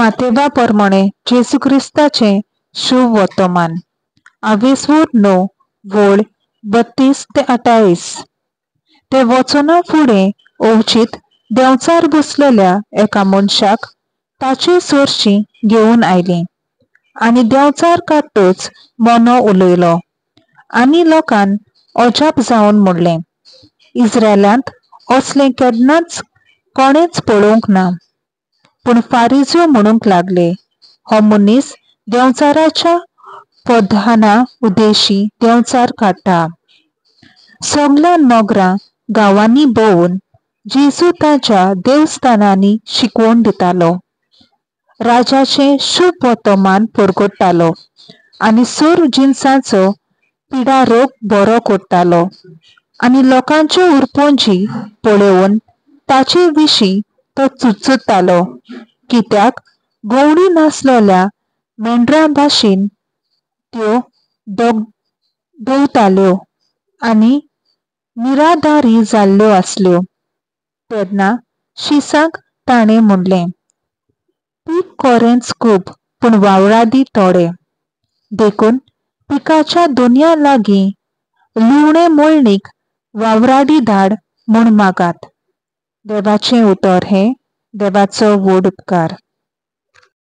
मातेवा परमणें जेजू क्रिस्ताचें शुभ वर्तमान. आवेसवूर 9 वळ 32 ते 28. ते वचना फुडें अवचीत देंवचार बसलेल्या एका मनशाक ताचे सरशीं घेवन आयलीं आनी देंवचार काडटच मोनो उलयलो आनी लोकान अजाप जावन म्हणलें, इस्रायलांत असलें केन्नाच कोणेच पळोवंक ना. पूण फारिज्यो म्हणूंक लागले, हो मनीस देंवचाराच्या प्रधाना उद्देशी देंवचार काडटा. सगल्या नगरां गांवांनी भोंवून जेजू ताच्या देवस्थानांनी शिकवण दितालो, राजाचें शुभ वर्तमान परगट्टालो आनी सर्व जिनसांचो पिडा रोग बरो करतालो आनी लोकांच्यो उरपोंजी पळोवन ताचे विशीं तो चुचुत्तालो, कित्याक गवणी नासलेल्या मेंढरां भाशेन त्यो दवताल्यो आनी निराधारी जाल्ल्यो आसल्यो. तेन्ना शिसांक ताणें म्हणलें, पीक कोरेंच खूब पूण वावराडी थोडे, देखून पिकाच्या दोनया लागीं लुवणें मळणीक वावराडी धाड म्हूण मागात. देवाचें उतर हें देवाचो व्हड उपकार.